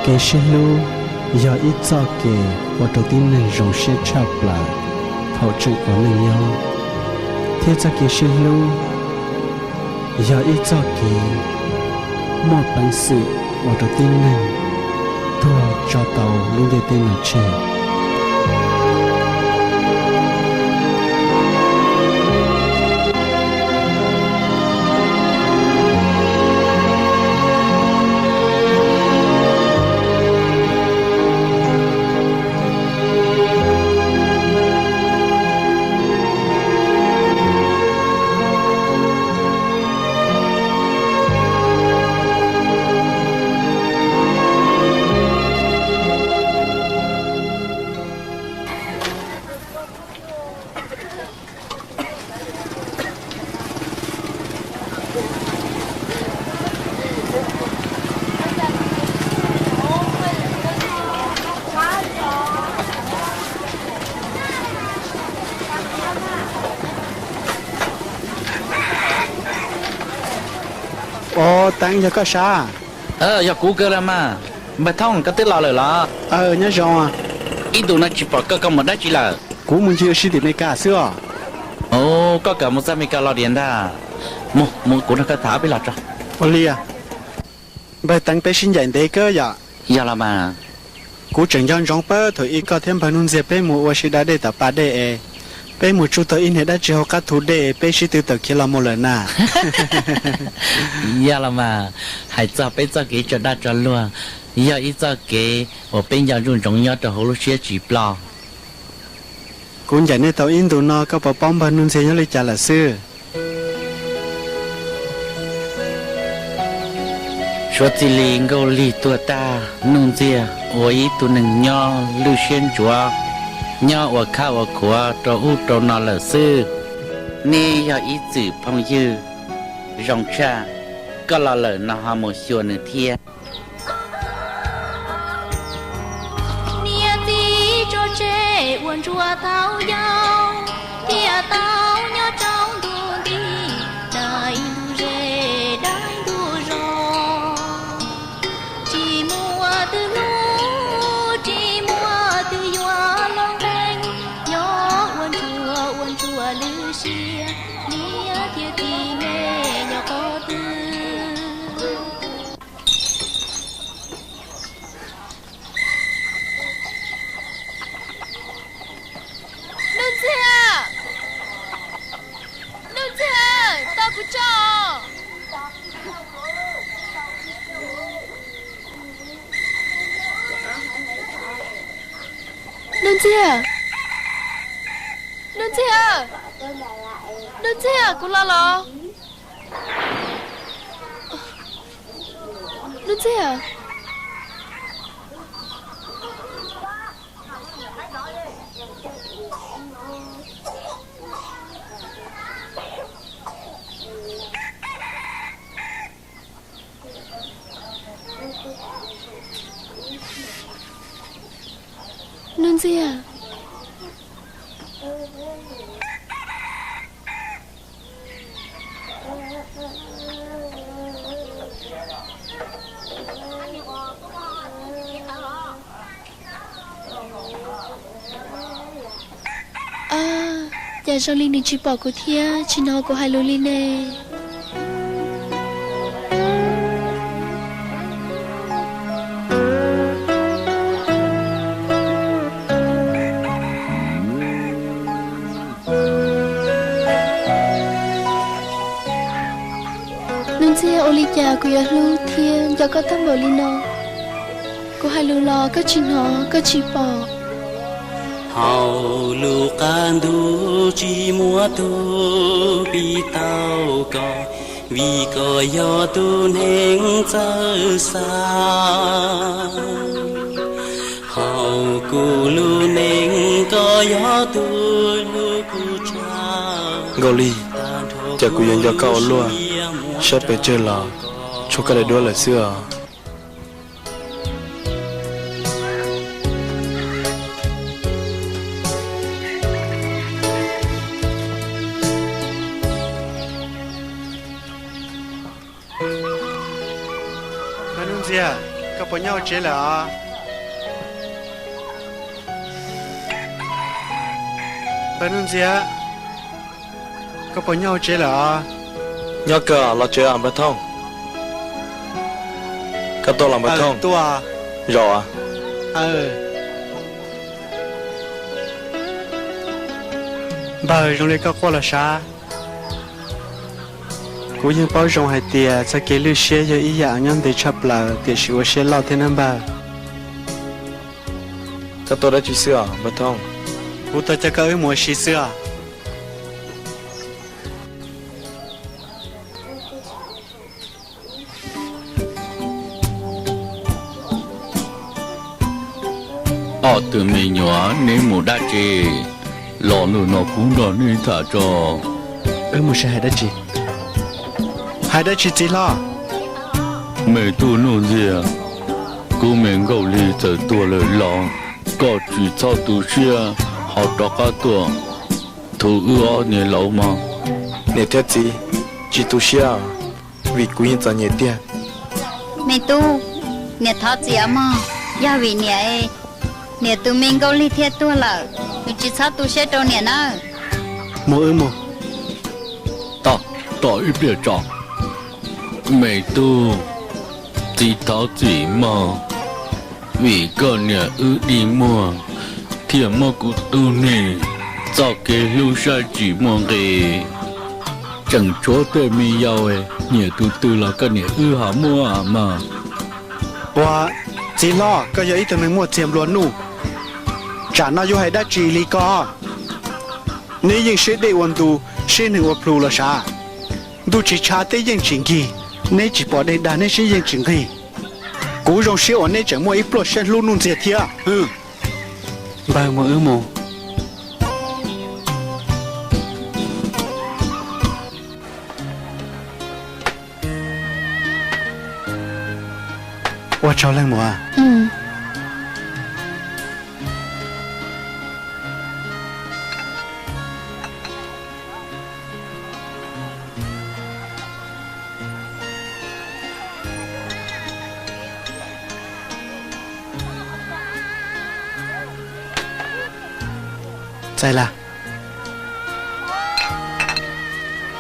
Kev sib hlub yog ib txoj kev ua rau tib neeg zoo siab tshaj plaws thaum tseem ua neej nyob, thiab txoj kev sib hlub yog ib txoj kev muaj peev xwm ua rau tib neeg tuag tso tau lub ntiaj teb no tseg. Ua, Teev, yog koj sab? Yog kuv kawg los mas. Npawg Thoob, koj twb los lawm los? Nyob zoo. Ib ntus no tsis pom koj, koj mus dab tsi lawm? Kuv mus ncig ua si tim Meskas xwb os. Koj kam mus txog Meskas los diam ntag. Mus, mus kuv nrog koj tham ob peb los tso. Ua li, npawg Teev, peb sib ncaim ntev kawg yom. Yog los mas. Kuv tseem nco ntsoov pab thaum ub koj thiab npawg Nuj Ntxiag peb mus ua si da dej tom pas dej es peb mus tsuj tau ib niag dab tsi hauv qab thu dej, peb sib tw tawm khiav los mus lawm na. Yog los mas, hais txog peb txoj kev tso dag tso luag, yog ib txoj kev uas peb nco ntsoov ntsoov nyob rau hauv lub siab tsis ploj. Kuv ncaim nej tau ib ntus no, koj puas paub npawg Nuj Ntxiag nyob li cas lawm xwb? Suav txij li Nkauj Lig tuag tag, Nuj Ntxiag ua ib tug neeg nyob lwj siab ntsuav, nyob ua khab ua khuav rau ub rau no lawm xwb. Neb yog ib txwm phooj ywg zoo tshaj, koj los lawm no ho mus xyuas nws thiab. Niam txiv tso tseg ua ntsuag tau yau, thiaj tau nyob rau ntuj nti, dai ntuj ze dai ntuj zos. Tsis muaj twg hlub, tsis muaj twg yuav los nqee, nyob ua ntsuag ua ntsuag lwj siab, niam thiab txiv me nyob qhov twg. Nuj Ntxiag! Nuj Ntxiag, tos kuv tso! Nuj Ntxiag! Nuj Ntxiag! Nuj Ntxiag, kuv los los! Nuj Ntxiag! Nuj Ntxiag. Ab, cas zoo li nws tsis pom kuv thiab tsis hnov kuv hais lus li ne? Nuj Ntxiag, ua li cas kuv yuav hlub thiab nco koj tag npaum li no? Kuv hais lus los koj tsis hnov koj tsis pom. Hauv lub qab ntuj tsis muaj tus piv tau koj, vim koj yog tus neeg txawj xav. Hauv kuv lub neej koj yog tus hlub kuv tshaj. Nkauj Lig, cas kuv yuav nco koj ua luaj, saib pes tsawg los tshuav koj daim duab lawm xwb os. Npawg Nuj Ntxiag, Koj puas nyob hauv tsev lawm os? Npawg Nuj Ntxiag, koj puas nyob hauv tsev lawm os? Nyob kawg, los tsev os npawg Thooj. Koj tuaj los npawg Thooj? Zaum. Npawg, zoo li koj quaj los sav. Kuv yeej paub zoo hais tias txoj kev lwj siab yog ib yam nyob ntev tshaj plaws, tiam sis ua siab loj thiab nawb npawg. Koj tuaj dab tsi xwb os npawg Thooj? Kuv tuaj coj koj wb mus ua si xwb os. Ob tug me nyuam, neb mus dab tsi? Lo lus no kuv nrog neb tham tso. Wb mus saib hais dab tsi? Hais dab tsi txiv hlob? Me tub Nuj Ntxiag, kuv me Nkauj Lig txawm tuag lawm los koj tsis txhob tu siab, ho rov qab tuaj thov wb ob niag laus mog. Niam thiab txiv, tsis tu siab, vim kuv yeej txom nyem tiag. Me tub, niam thov txiv os mog, yog vim niam, niam tus me Nkauj Lig thiaj tuag lawm, nws tsis txhob tu siab rau niam nawb. Mus wb mus. Tos ib pliag tso. Me tub, txiv thov txim mog, vim koj niam wb dig muag thiaj muab kuv tub neeg txoj kev hlub saib tsis muaj nqis, tseem tshuav tej me yau nyiam tus twg los koj niam wb ho muab mog. Ua, txiv hlob, koj yog ib tug neeg muaj txiag nplua nuj, tsam no yuav hais dab tsi li koj? Neb yeej siab dej ua ntu, siab neeg ua plhu los sav. Ntuj tsis tshav teb yeej tsis nkig, neb tsis pom dej dag neb siab yeej tsis nqig. Kuv zoo siab uas neb tseem muaj ib pluaj siab hlub Nuj Ntxiag thiab. Npawg, mus wb mus. Ua tsaug leej muam. Txais las.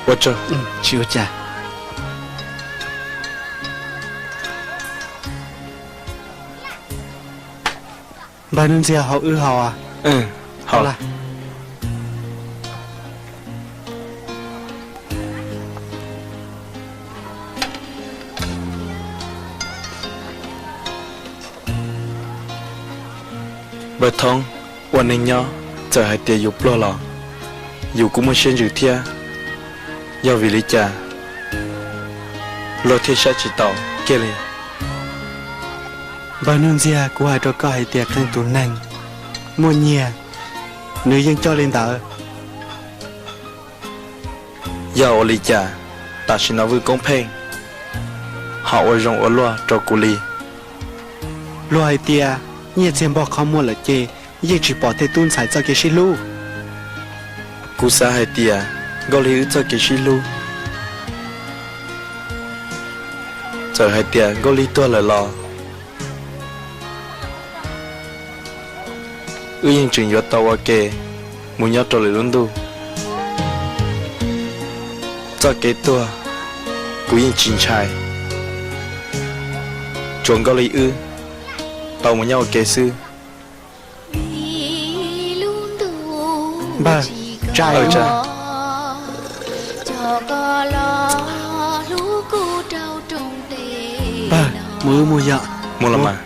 Ua tsaug. Tsis ua cas. Npawg Nuj Ntxiag, haus wb haus. Haus las. Npawg Thoob, ua neeg nyob txawm hais tias yus pluag los yus kuj muaj siab ntsws thiab. Yog vim li cas luag thiaj saib tsis taus kiag li? Npawg Nuj Ntxiag, kuv hais rau koj hais tias qee tus neeg muaj nyiaj, nws yeej coj li ntawd. Yog ua li cas tam sim no Vwj Koob Pheej ho ua zoo ua luaj rau kuv li? Luag hais tias nyiaj txiag npog qhov muag lawm ces yeej tsis pom tej tub ntxhais txoj kev sib hlub. Kuv xav hais tias Nkauj Lig wb txoj kev sib hlub, txawm hais tias Nkauj Lig tuag lawm los wb yeej tseem yuav tau ua ke mus nyob rau lwm lub ntuj. Txoj kev tuag kuv yeej tsis ntshai, tsuas Nkauj Lig wb tau mus nyob ua ke xwb. Npawg, tsa, npawg, mus wb mus yom. Mus los mas.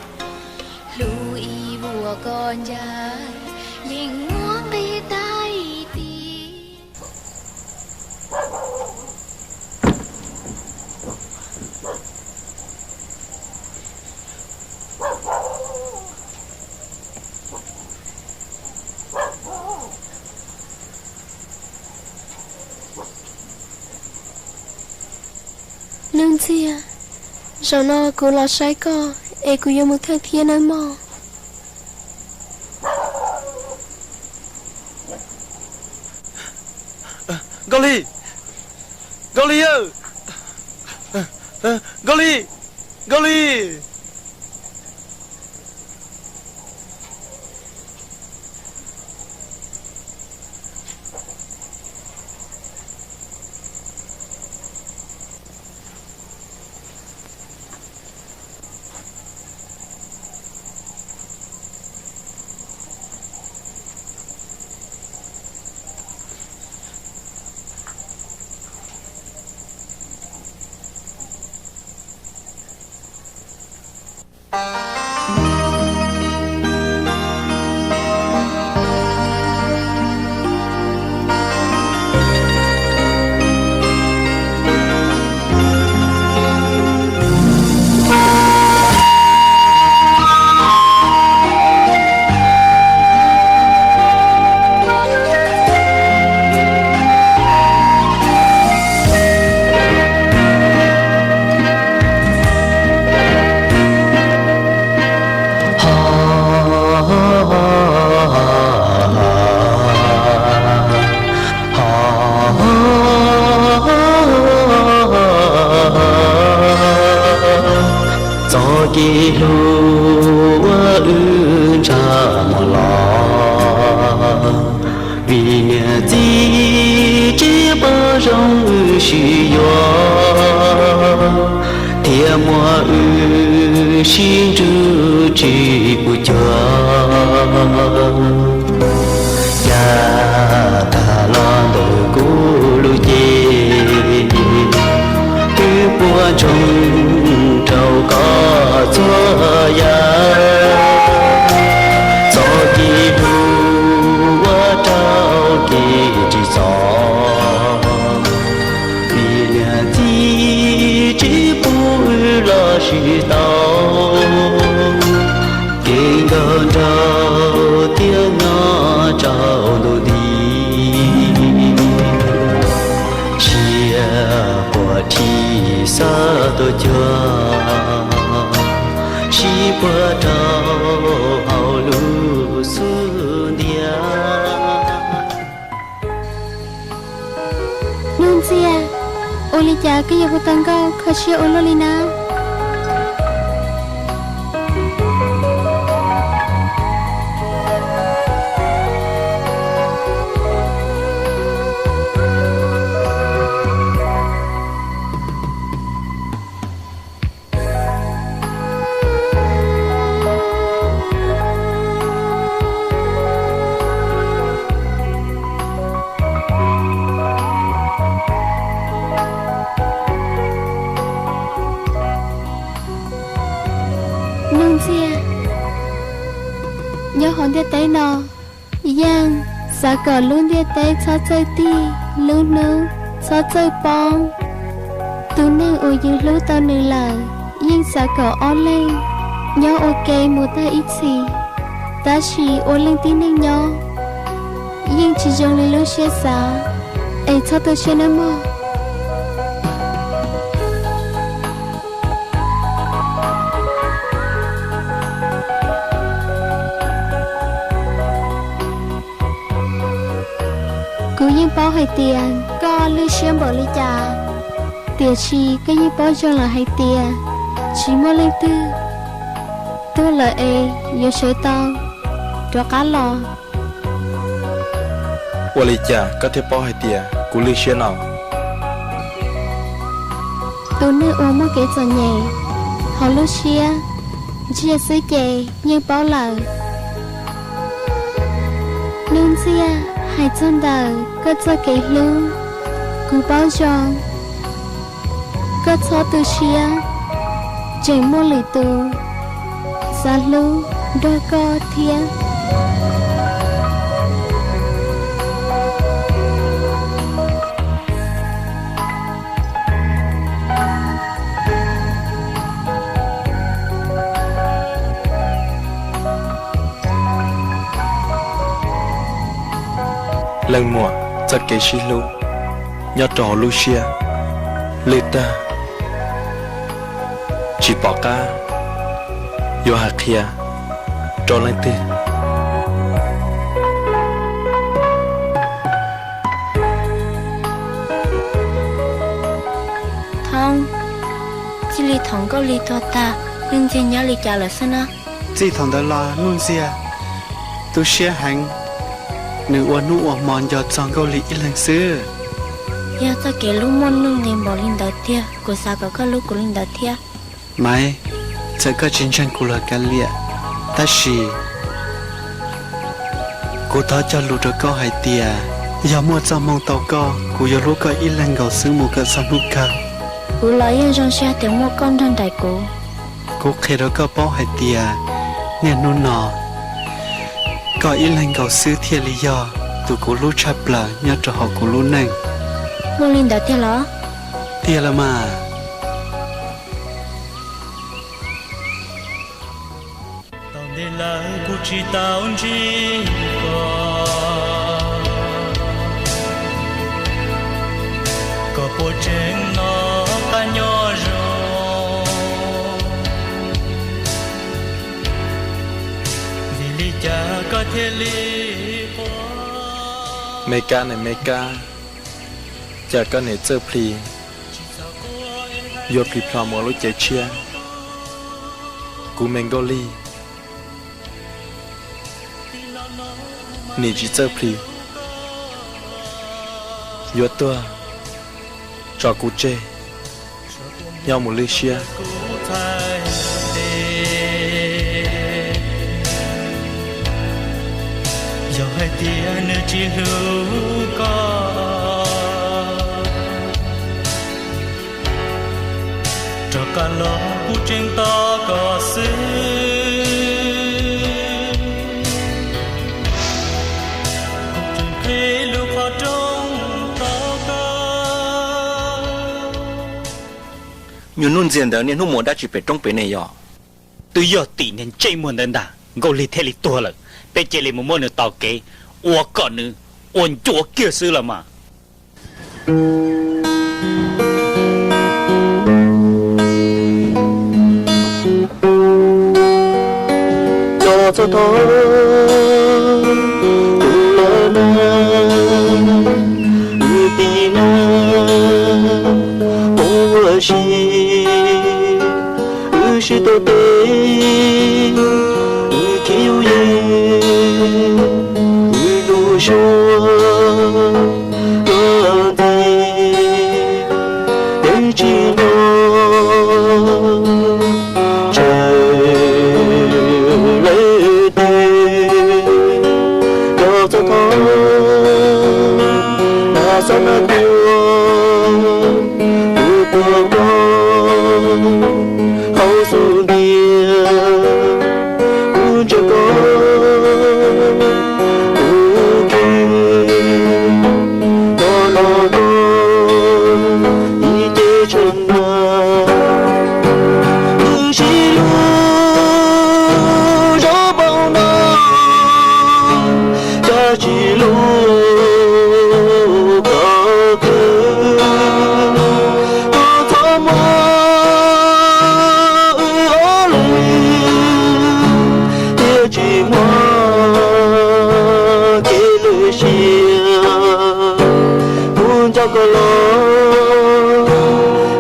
Nuj Ntxiag, zaum no kuv los saib koj es kuv yuav mus thawj thiab nawb mog. Nkauj Lig, Nkauj Lig, Nkauj Lig, Nkauj Lig. Tsis hlub ua wb ntsaj muag los, vim niam txiv tsis pom zoo wb sib yuav, thiaj muab wb sib ntswj tsis pub cuag. Cas tag los ntawm kuv lub cev, twb puas ntsoog rau koj txhua yam. Txoj kev hlub ua rau kev tsim txom, vim niam txiv tsis pub wb los sib tau, kev nkauj nraug thiaj nyob rau ntu nti. Tsiaj puag thi xav tuaj cuag, sib puag rau hauv lub xub ntiag. Nuj Ntxiag, ua li cas koj yuav hu tau nkauj kho siab ua luaj li na? Nuj Ntxiag, nyob hauv ntiaj teb no, yeej xav kom lub ntiaj teb txhob txawj tig, lub hnub txhob txawj poob. Tus neeg uas yus hlub tau nws lawm, yeej xav kom ob leeg nyob ua ke mus tag ib txhis. Tab sis ua leej tib neeg nyob yeej tsis zoo li lub siab xav, es txhob tu siab nawb mog. Kuv yeej paub hais tias koj lwj siab npaum li cas, tiam sis koj yeej paub zoo lawm hais tias tsis muaj leej twg tuag lawm es yuav sawv tau rov qab los. Ua li cas koj thiaj paub hais tias kuv lwj siab no? Tus neeg uas muaj kev txom nyem hauv lub siab, ntsia xwb ces yeej paub lawm. Nuj Ntxiag, hais txog ntawm koj txoj kev hlub, kuv paub zoo. Koj txhob tu siab, tseem muaj lwm tus xav hlub nrog koj thiab. Leej muam, txoj kev sib hlub nyob rau hauv lub siab lwj tag, tsis pom qab yuav hais qhia rau leej twg. Thoob, txij li thaum Nkauj Lig tuag tag, Nuj Ntxiag nyob li cas lawm xwb na? Txij thaum ntawd los Nuj Ntxiag tu siab heev, nws ua hnub ua hmo nco txog Nkauj Lig ib leeg xwb. Yog txoj kev hlub muaj nuj nqis npaum li ntawd tiag, kuv xav kom koj hlub kuv li ntawd thiab. Maiv, txawm koj tsis ntseeg kuv los kav liam, tab sis kuv thov cog lus rau koj hais tias yog muaj txoj hmoo tau koj, kuv yuav hlub koj ib leeg nkaus xwb mus kom txog hnub kawg. Kuv los yeej zoo siab tias muaj koj nrog nraim kuv. Kuv qhia rau koj paub hais tias niaj hnub no koj ib leeg nkaus xwb thiaj li yog tus kuv hlub tshaj plaws nyob rau hauv kuv lub neej. Muaj li ntawd tiag los? Tiag los mas. Tau ntev lawm kuv tsis tau ntsib koj, koj puas tseem noj qab nyob zoo? Vim li cas koj thiaj li quaj? Me kab ne me kab, cas koj niam txawj plhis, yuav plhis plho mus lub cev tshiab? Kuv me Nkauj Lig, nim tsis txawj plhis, yuav tuag tso kuv tseg nyob mus lwj siab. Yog hais tias nws tsis hlub koj, rov qab los kuv tseem tos koj xwb. Kuv tseem qhib lub qhov rooj tos koj. Nyuag Nuj Ntxiag ntawd niaj hnub mus dab tsi pem roob pem ne yog? Twb yog tim niag ntsej muag ntawd ntag Nkauj Lig thiaj li tuag lawm. Peb cia li mus muab nws tos kev ua kom nws ua ncuav kiag xwb los mas. Cov txog thaum tus los na, wb tib neeg mus ua si, wb sib tau tes, wb khib yus yees, wb lub suab luag ntxhi, yeej tsis nco tsawv leej twg. Cov txog thaum na xob na tuag, kuv tuag koj hauv xub ntiag, kuv ntsia koj, kuv khib los los koj ib ce tshee na. Wb sib hlub zoo npaum no, cas tsis hlub koj kawg. Kuv txhob muab wb ob leeg, thiaj tsis muaj kev lwj siab. Kuv nco koj los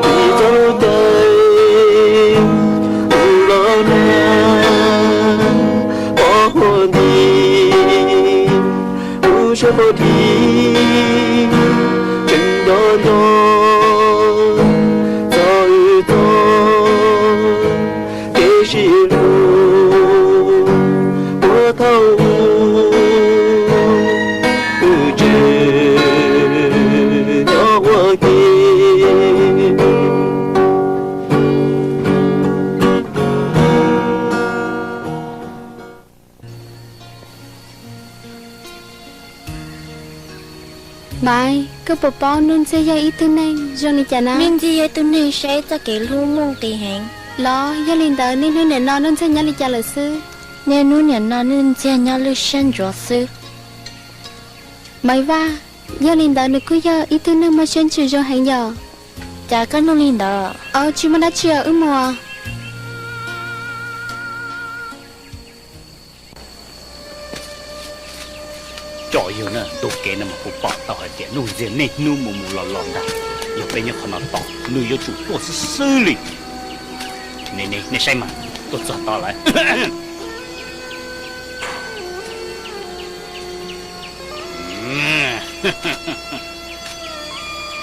vim txoj lub caij, kuv los nag pov huam nti, kuv sab pov dib tseem nco nco txog wb txoj kev sib hlub puag thaum ub, wb tseem nyob ua ke. Maiv, koj puas paub Nuj Ntxiag yog ib tug neeg zoo li cas na? Nuj Ntxiag yog ib tug neeg saib txoj kev hlub muaj nqis heev. Los yog li ntawd niaj hnub nim no Nuj Ntxiag nyob li cas lawm xwb? Niaj hnub nim no Nuj Ntxiag nyob lwj siab ntsuav xwb. Maiv Vaj, yog li ntawd nws kuj yog ib tug neeg muaj siab ntsws zoo heev yom? Cas koj nug li ntawd? Aws, tsis muaj dab tsi os, wb mus. Tsom yog na, tus kev no mas kuv pom tau hais tias Nuj Ntxiag niaj hnub mus mus los los ntag. Yog peb nyob qhov no tos nws yuav tsum tuaj xwb xwb li. Nej, nej saib mas, tuaj txog tod lawm.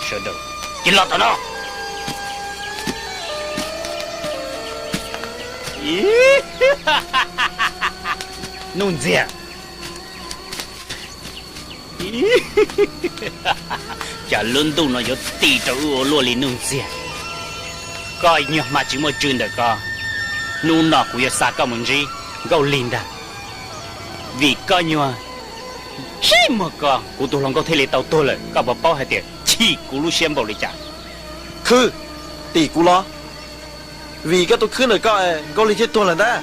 Sawv daws cia li los tom no. Nuj Ntxiag, cas lub ntuj no yuav tis rau wb ua luaj li Nuj Ntxiag? Koj nyuag hma tsis muaj tswv ntawm koj, hnub no kuv yuav xa koj mus ntsib Nkauj Lig ntag. Vim koj nyuag ntsej muag ko, kuv tus hluas nkauj thiaj li tau tuag lawm. Koj puas paub hais tias chim kuv lub siab npaum li cas? Khwb, tim kuv los, vim koj tus khwb ntawm koj Nkauj Lig thiaj tuag lawm ntag.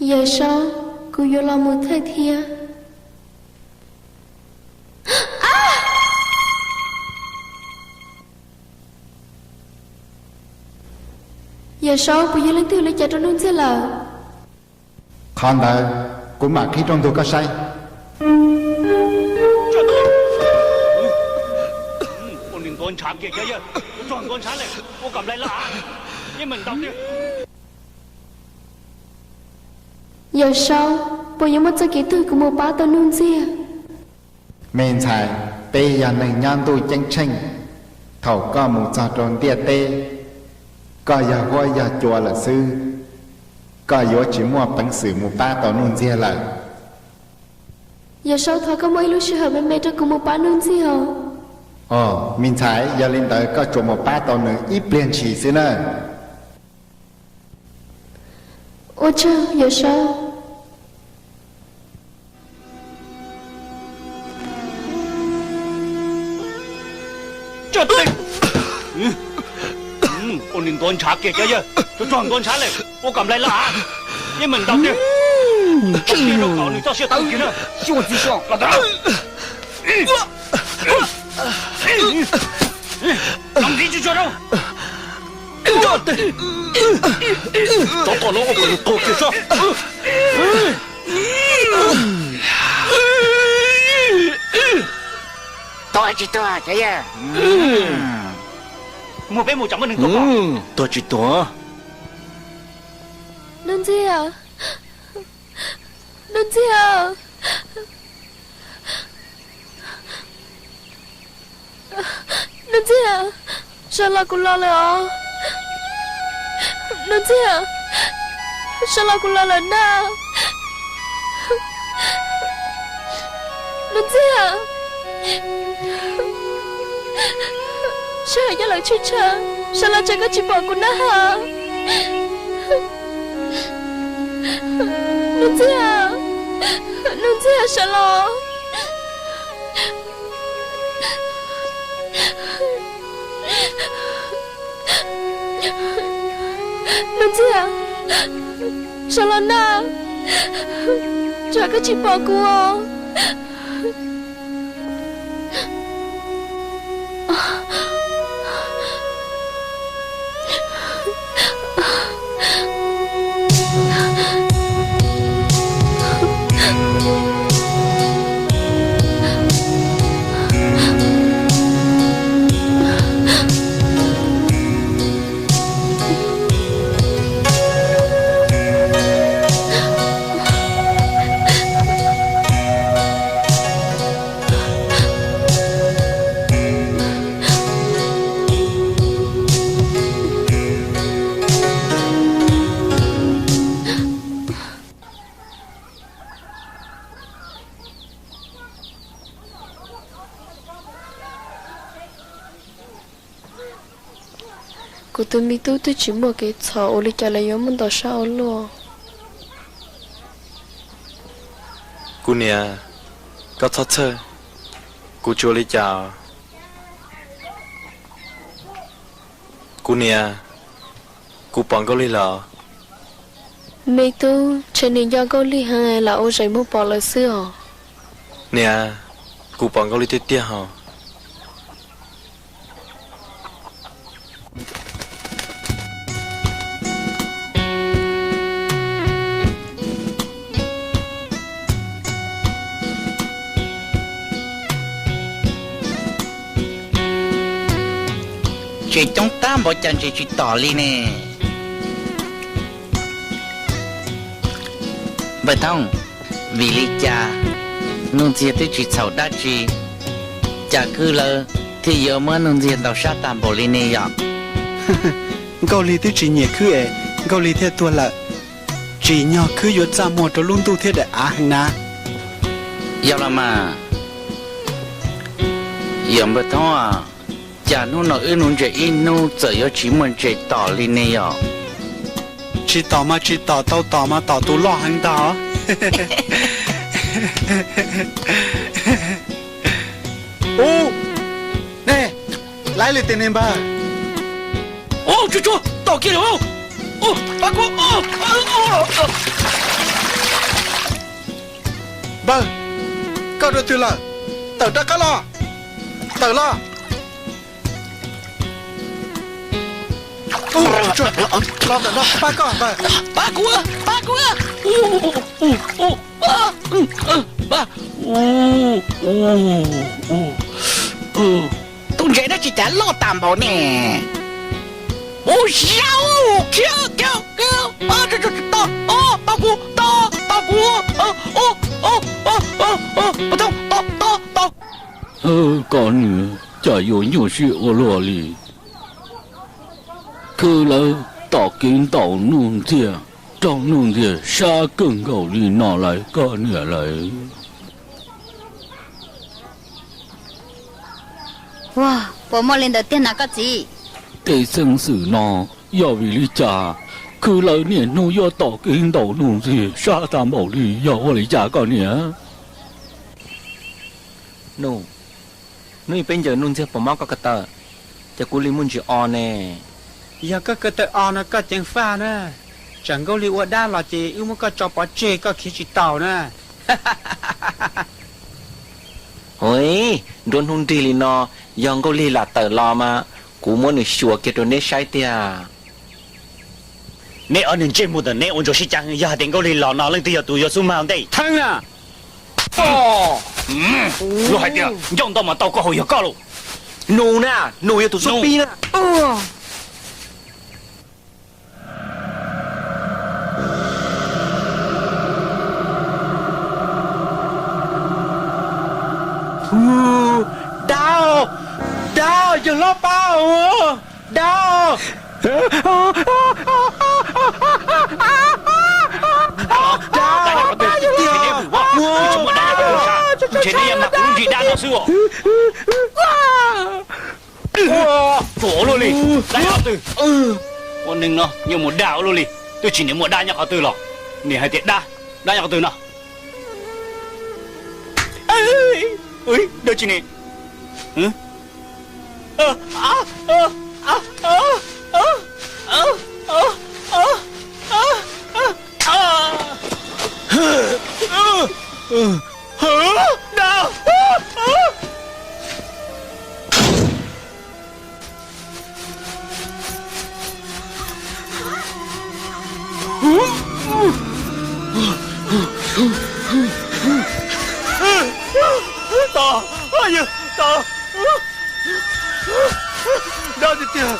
Yawm Saub, kuv yuav los mus txhawj thiab. Yawm Saub, puas yog leej twg ua li cas rau Nuj Ntxiag lawm? Qhov ntawd kuv mam qhib rau ntug koj saib. Yawm Saub, puas yuav muaj txoj kev twg kuv mus pab tau Nuj Ntxiag? Me ntxhais, peb yog neeg nyob ntuj ceeb tsheej. Thaum koj mus txog rau ntiaj teb, koj yog huab yog cua lawm xwb, koj yuav tsis muaj peev xwm mus pab tau Nuj Ntxiag lawm. Yawm Saub, thov koj muaj ib lub sij hawm me me rau kuv mus pab Nuj Ntxiag os. Os, me ntxhais, yog li ntawd koj tsuas mus pab tau nws ib pliag ntshis xwb na. Ua tsaug Yawm Saub. Ua niag ntuav ntshav kiag cov yawg, tsuag tsuag ntuav ntshav lawm, ua kam nplai lawm, yeej meem ntaus tiag, rau kom nws txoj sia tawm kiag na. Xyuas txiv xyuas los tau. Ntxiv tsuag tsuag rau. Rov qab los ua kom nws qaug kiag sab. Tuag tsis tuag cov yawg? Muaj peb mus tsam muaj neeg tuag. Tuag tsis tuag? Nuj Ntxiag, Nuj Ntxiag. Nuj Ntxiag, sawv los kuv los lawm os. Nuj Ntxiag, sawv los kuv los lawm na. Nuj Ntxiag, sij hawm nyob lawm tshwj tshaw, sawv los tsam koj tsis pom kuv na has. Nuj Ntxiag, Nuj Ntxiag sawv los. Nuj Ntxiag, sawv los na, tsam koj tsis pom kuv os. Kuv tus me tub twb tsis muaj kev txhaum, ua li cas lawv yuav muab ntaus sab ua luaj? Kuv niam, koj txhob txhawj, kuv tsis ua li cas. Kuv niam, kuv pom Nkauj Lig lawm. Me tub, ntshe nws nco Nkauj Lig heev lam ua zeem muab pom lawm xwb os. Niam, kuv pom Nkauj Lig tiag tiag hos. Tseem coob tag npaum cas ntses tsis tom li ne. Npawg Thoob, vim li cas Nuj Ntxiag twb tsis txhaum dab tsi, cas kwv lawv thiaj yuav muab Nuj Ntxiag ntaus sab tag npaum li ne yom? Nkauj Lig twb tsis nyiam khwb es Nkauj Lig thiaj tuag lawm. Tsim nyog khwb yuav txaj muag rau lub ntuj thiab daim av heev na. Yog los mas, yog npawg Thoob, cas hnub no wb nuv ntses ib hnub txawm yuav tsis muaj ntses tom li ne yom? Tsis tom mas tsis tom, tau tom mas tom tus loj heev ntag. Ub, nej, laiv li tes ne npawg. Ub, tsuag tsuag, tom kiag lawm. Npawg, koj dua twg lawm? Tawm rov qab los. Tawm los. Los ntawm no pab koj npawg. Pab kuv, pab kuv. Tus ntse. Dab tsi cas loj tas npaum ne? Ua, yau, khiav, khiav, khiav, tos, tos kuv, tos, tos kuv, tos, tos. Koj niam, cas yuav nyuaj siab ua luaj li. Khwv lawv tom kev ntaus Nuj Ntxiag, raug Nuj Ntxiag sab kawg nkaus li no lawm koj niam lawm. Ua, puas muaj li ntawd tiag na koj txiv? Tej xeeb xwm no yog vim li cas khwv lawv niaj hnub yuav tom kev ntaus Nuj Ntxiag sab tag npaum li, yog ua li cas koj niam? Nuj, hnub peb ncaws Nuj Ntxiag puas mob koj ko taw, ces kuv li muaj ntsis o ne. Yog koj ko taw o no koj ceev faj na, tsam Nkauj Lig ua dab los ces wb muab koj tso pov tseg koj khiav tsis taus na. Hu, nruab hnub nrig li no, yog Nkauj Lig lam tawm los mas kuv muab nws xyuas kiag rau neb saib tiag. Neb ob niag ntsej muag ntawm neb ua ntsuag sib cav, yog hais tias Nkauj Lig los no leej twg yog tus yuav xub mag ua ntej? Theeb na! Luag hais tias ncauj ntau mas tau koj haus yog koj lauj. Nus na, nus yog tus xub pib na. Dab, dab, yawg hlob Pab, dab. Dab, dab, tsis muaj dab, ntshe neb yog mag kuv lub nrig dab no xwb. Ua luaj li, dab nyob qhov twg? Ua neeg no yuav mus dag ua luaj li, twb tsis niam muaj dab nyob qhov twg los niam hais tias dab, dab nyob qhov twg no? Dab tsi ne? Tos, yawg tos, dab tiag tiag.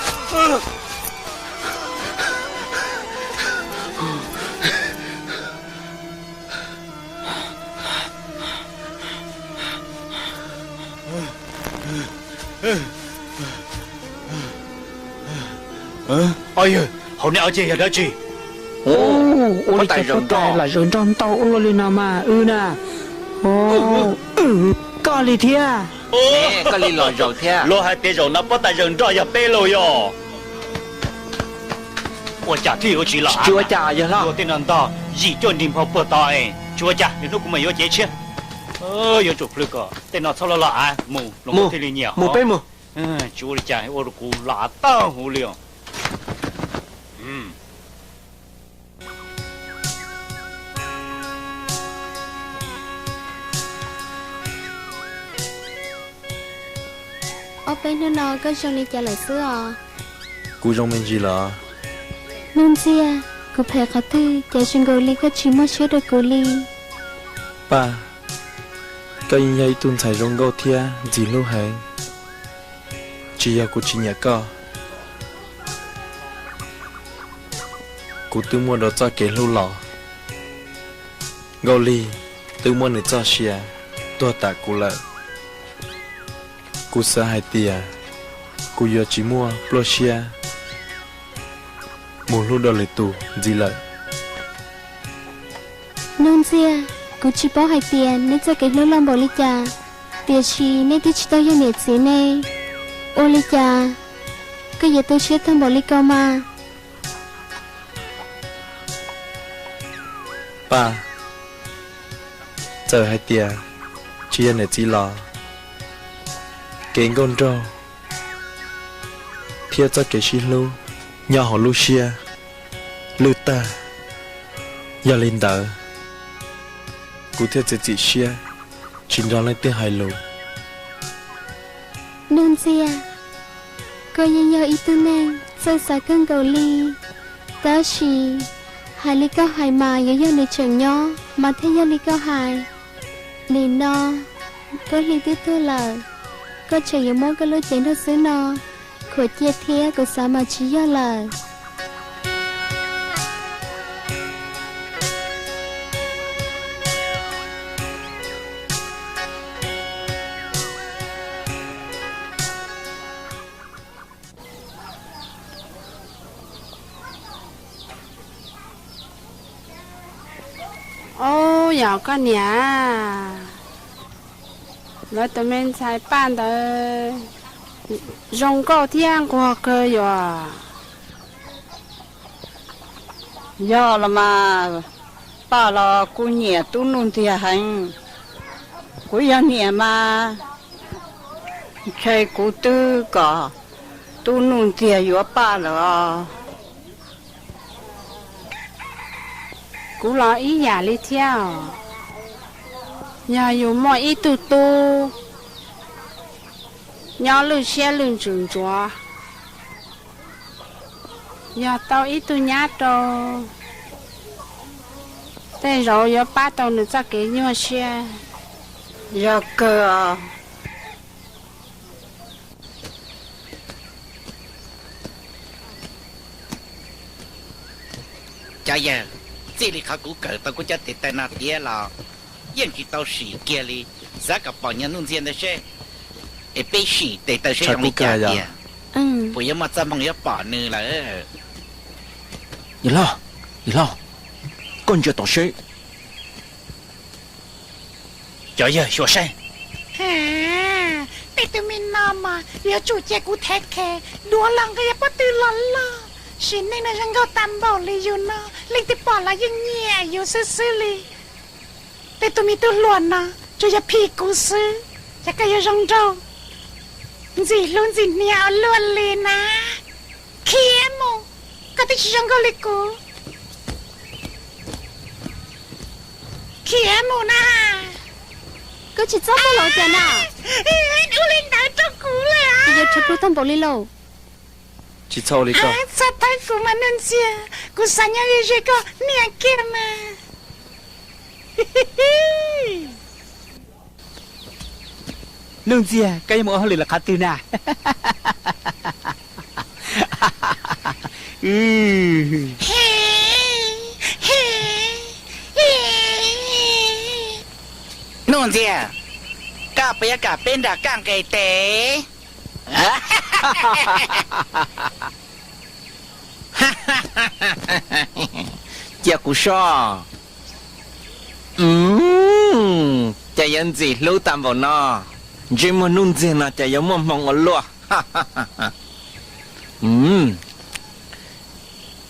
Ob yawg, hauv nej ob ceg yog dab tsi? Ua li cas pob tw lam zaws nroj ntau ua luaj li no mas wb na. Koj li thiab. Koj li los zaum thiab. Luag hais tias zaum no pob tw zaws nroj yog peb los yog? Ua cas thiaj yuav tsis los? Tsis ua cas yawg hlob. Luag tej no ntog yim cuaj nrig nphau puag tod es tsis ua cas, lwm hnub kuv mam yuav cev tshiab. Yuav tsum plhws kom tej no txhob los los av mus, los thiaj li nyiam hov. Mus peb mus. Tsis ua li cas, ua rau kuv los av tag huv li os. Ob peb hnub no koj zoo li cas lawm xwb os? Kuv zoo me ntsis lawm. Nuj Ntxiag, kuv phem qhov twg ces zoo nkaus li koj tsis muaj siab rau kuv li. Paj, koj yeej yog ib tug ntxhais zoo nkauj thiab ntxim hlub heev. Tsis yog kuv tsis nyiam koj, kuv twb muaj dua txoj kev hlub los. Nkauj Lig twb muab nws txoj sia tuag tas kuv lawm. Kuv xav hais tias kuv yuav tsis muaj pluaj siab mus hlub dua lwm tus ntxiv lawm. Nuj Ntxiag, kuv tsis paub hais tias neb txoj kev hlub loj npaum li cas, tiam sis neb twb tsis tau yog niam txiv ne. Ua li cas koj yuav tu siab tag npaum li ko mas? Paj, txawm hais tias tsis yog niam txiv los, kev nkauj nraug thiab txoj kev sib hlub nyob hauv lub siab lwj tag. Yog li ntawd, kuv thiaj txiav txim siab tsis nrog leej twg hais lus. Nuj Ntxiag, koj yeej yog ib tug neeg txawj xav kawg nkaus li, tab sis hais li koj hais mas yuav yog nws tseem nyob mas thiaj yog li koj hais. Nim no Nkauj Lig twb tuag lawm, Koj tseem yuav muab koj lub cev nrog xwb no, khuam cia thiab, kuv xav mas tsis yog lawm. Ub, yog koj niam, lawv tus me ntxhais Paj ntawd zoo nkauj thiab nquag kawg yuav. Yog los mas, Paj los kuj nyiam tub Nuj Ntxiag heev. Kuv yog niam mas, ntshe kuv twb kom tub Nuj Ntxiag yuav Paj lawm os. Kuv los ib yam li thiab os. Yog yus muaj ib tug tub nyob lwj siab lwj ntsws ntsuav, yog tau ib tug nyab rau, tej zaum yuav pab tau nws txoj kev nyuaj siab. Yog kawg os. Cov yawg, txij li qhov kuv kawm tau kuv cov tes taw no tiav los yeej tsis tau sim kiag li. Xav kom pom nyuag Nuj Ntxiag ntawd seb, es peb sim tes taw seb zoo li cas tiag, puas yuav muaj txoj hmoo yuav pom nws lawm. Yawg hlob, yawg hlob, koj ntsia tom seb. Cov yawg xyuas saib. Tej tus me no mas yuav tsum cia kuv thev khe, duav los nqis pob tw los loj, sim neej no zoo nkauj tag npaum li yus no, leej twg pom los yeej nyiam yus xwb xwb li. Tej tus me tub hluas no tsuas yog phim kuv xwb, ces koj yuav zoo nraug ntxim hlub ntxim hnia ua luaj li na. Khiav mus, koj twb tsis zoo nkauj li kuv. Khiav mus na. Koj tsis txhob muab los cas na. Ua li ntawd rau kuv lawm. Ces yuav rhuav plhu tag npaum li lauj. Tsis txhob ua li koj. Txhob thawb kuv mas Nuj Ntxiag, kuv xav nyob ze ze koj niam kiag mas. Nuj Ntxiag, koj yuav mus ua hauj lwm lawm qhov twg na? Nuj Ntxiag, koj puas yuav kom peb nrog koj nqis tes? Cia kuv soj. Ces yuav ntxim hlub tag npaum no, ntsej muag Nuj Ntxiag no ces yuav muaj hmoo ua luaj.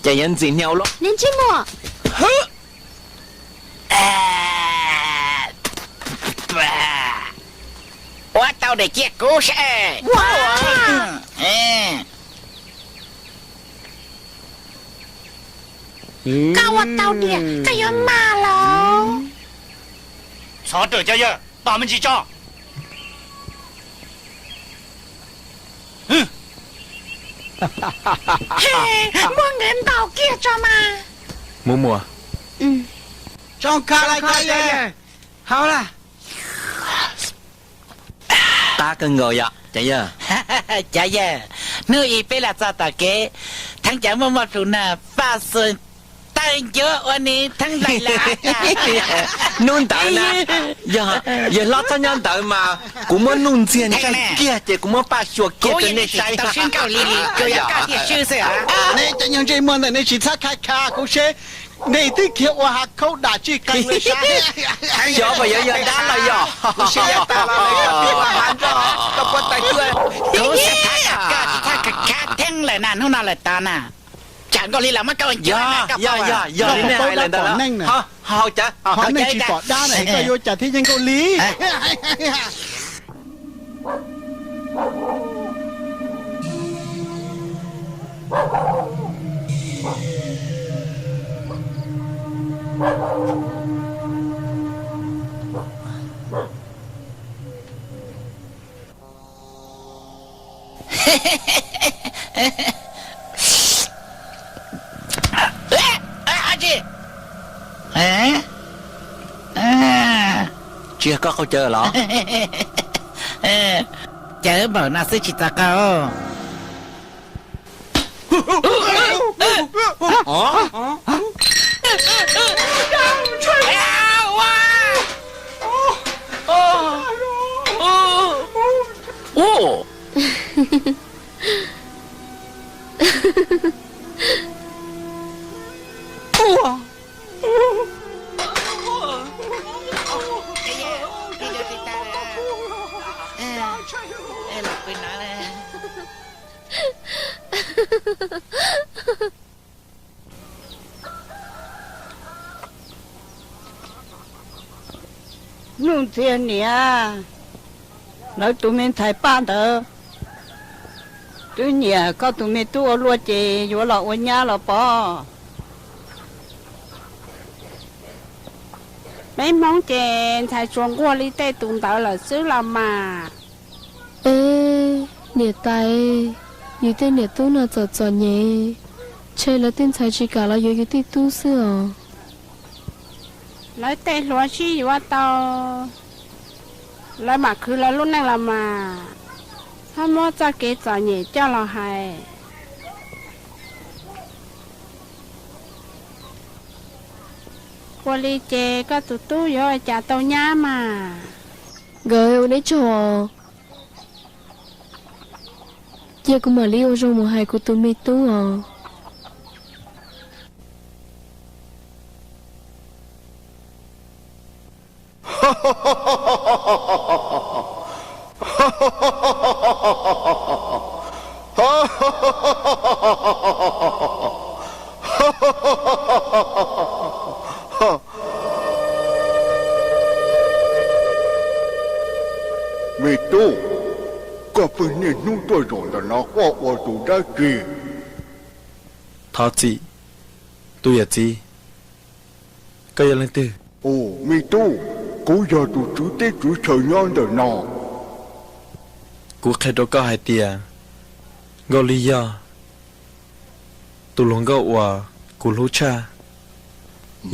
Ces yuav ntxim hnia ua luaj. Ntsej muag. Ua tau diam cia kuv seb. Koj ua tau diam, koj yuav mag los. Txhob rawm cov yawg, tom me ntsis tso. Muab nkawd ntaus kiag tso mas. Mus muas. Tso kha lawm cov yawg. Hauj lwm. Qab kawg nkaus yom cov yawg. Cov yawg, hnub ib peb los txog tom kev, theeb cov muaj muaj plhus na, Paj Xwm tawg ncuav ua ni theeb lais lawm. Hnub ntawd na, yog yawg hlob txhob nyob ntawd mas kuv muab Nuj Ntxiag ntsaig kiag ces kuv muab Paj xyuas kiag rau nej saib. Tau sib nkauj li li, kuv yog koj tiag swb xwb. Nej cov nyuag ntsej muag ntawm nej tsis txhob kha kha kuv seb, nej twb khiav ua hav khaub dam tsij qees lawm sab. Xyov puas yuav yog dab los yog. Kuv sib yav tas los lawm, koj pib ua hav nroj, koj puas tawm tuaj. Kuv xav tham koj tsis txhob kha kha theeb lawm na, hnub no lawm tod na. Tsam nkaus li los muab koj ua ncua. Yog, yog, yog li nej hais lawm ntawd. Hau cas, hau cas tsis pom dab na, koj yuav cas thiaj yeej nkaus li. Tsis yog koj qaug cawv los? Cawv npaum no xwb tsis txaus qau. Nuj Ntxiag niam, lawv tus me ntxhais Paj ntawd twb nyiam koj tus me tub ua luaj ces yuav los ua nyab los pob. Peb Hmoob ces ntxhais tsuas nquag li tej tus ntawd lawm xwb los mas. Eb, niam tais, yus tej niam tub no txom txom nyem, ntshe lawv tej ntxhais tsis kam los yuav yus tej tub xwb os. Lawv tej hluas sib yuav tau, lawv mam khwv lawv lub neej los mas, txhob muab txoj kev txom nyem coj los hais. Ua li ces koj tus tub yuav ua cas tau nyab mas. Nkawd ua neb tsaug os. Cia kuv mam li ua zoo mus hais kuv tus me tub os. Me tub, koj pheej niaj hnub tuaj zaum ntawm no koj ua tus dab tsi? Thov txim, tus yawm txiv, koj yog leej twg? Ua, me tub, kuv yog tus tswv teb tswv chaw nyob ntawm no. Kuv qhia rau koj hais tias Nkauj Lig yog tus hluas nkauj uas kuv hlub tshaj.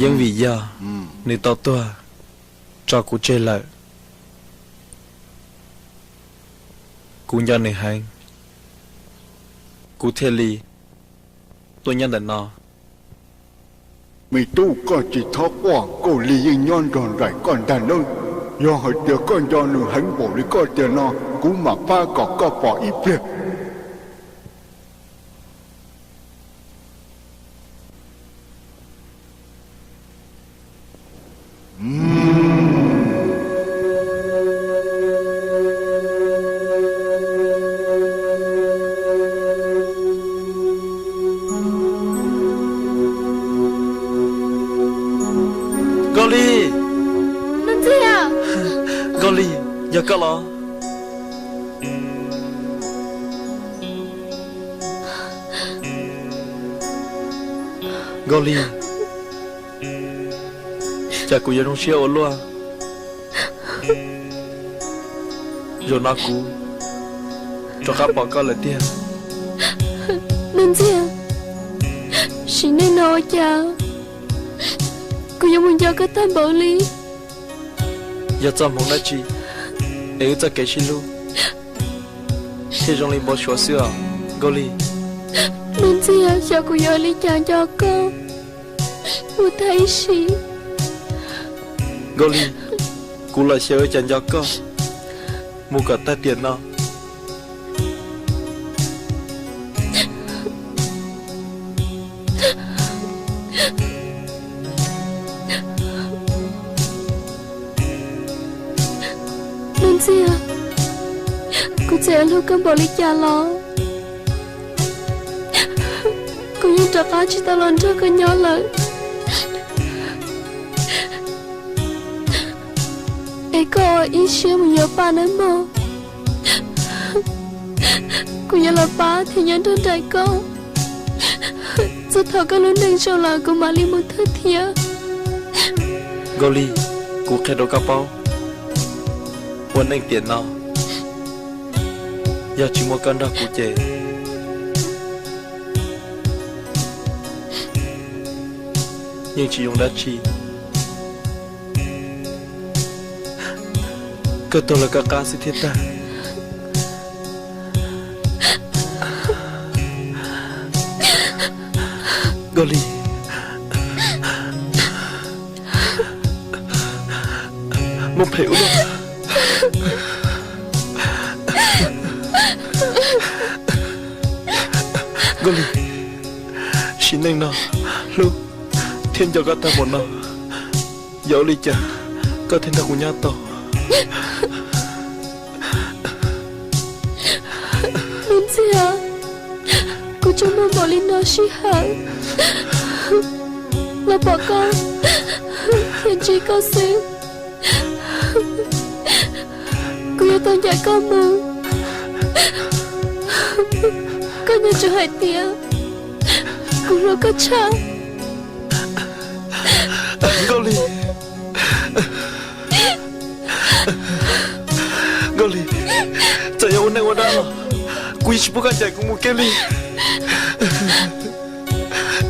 Yeej vim yog nws tau tuag tso kuv tseg lawm, kuv nco nws heev, kuv thiaj li tuaj nyob ntawm no. Me tub, koj tsis txhob quaj, Nkauj Lig yeej nyob nrog nraim koj ntag nawb. Yog hais tias koj nco nws heev npaum li koj tias no, kuv mam pab kom koj pom ib pliag. Nkauj Lig! Nkauj Lig, yog koj los? Nkauj Lig, cas kuv yuav zoo siab ua luaj. Zaum no kuv rov qab pom koj lawm tiag. Nuj Ntxiag, sim neej no ua cas kuv yuav mus nco koj tag npaum li? Yog txoj hmoov dab tsi es wb txoj kev sib hlub thiaj zoo li npau suav xwb os Nkauj Lig? Nuj Ntxiag, xyov kuv yuav ua li cas nco koj mus tag ib sim. Nkauj Lig, kuv los xyaw ua cas nco koj mus kom tag tiam no. Nuj Ntxiag, kuv txawm hlub koj npaum li cas los kuv yeej rov qab tsis tau los nrog koj nyob lawm. Es koj ua ib siab mus yuav Paj nawb mog. Kuv yuav los pab thiab nyob nrog nraim koj. Txog thaum koj lub neej zoo lawm kuv mam li mus thawj thiab. Nkauj Lig, kuv qhia rau koj paub, ua neej tiam no yog tsis muaj koj nrog kuv ces yeej tsis zoo dab tsi. Koj tuag los koj qab xwb thiaj tag. Nkauj Lig, muab phem ua luaj. Nkauj Lig, sim neej no hlub thiab nco koj tag npaum no, yog ua li cas koj thiaj nrog kuv nyob tau? Nuj Ntxhiab, kuv tsuas muaj npaum li no sij hawm los pom koj thiab ntsib koj xwb. Kuv yuav tau ncaim koj mus. Koj nco ntsoov hais tias kuv hlub koj tshaj. Nkauj Lig, Nkauj Lig, txawm yog ua neej ua dab los kuv yeej tsis pub koj ncaim kuv mus kiag li.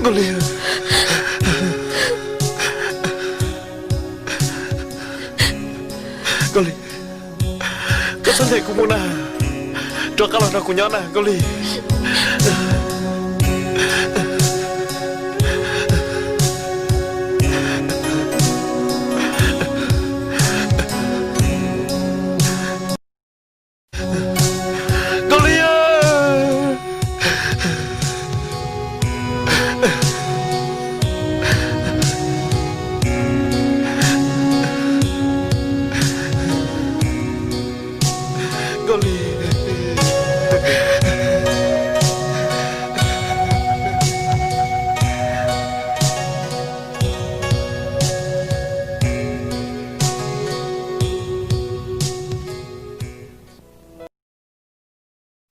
Nkauj Lig, Nkauj Lig, koj txhob ncaim kuv mus na, rov qab los nrog kuv nyob na Nkauj Lig.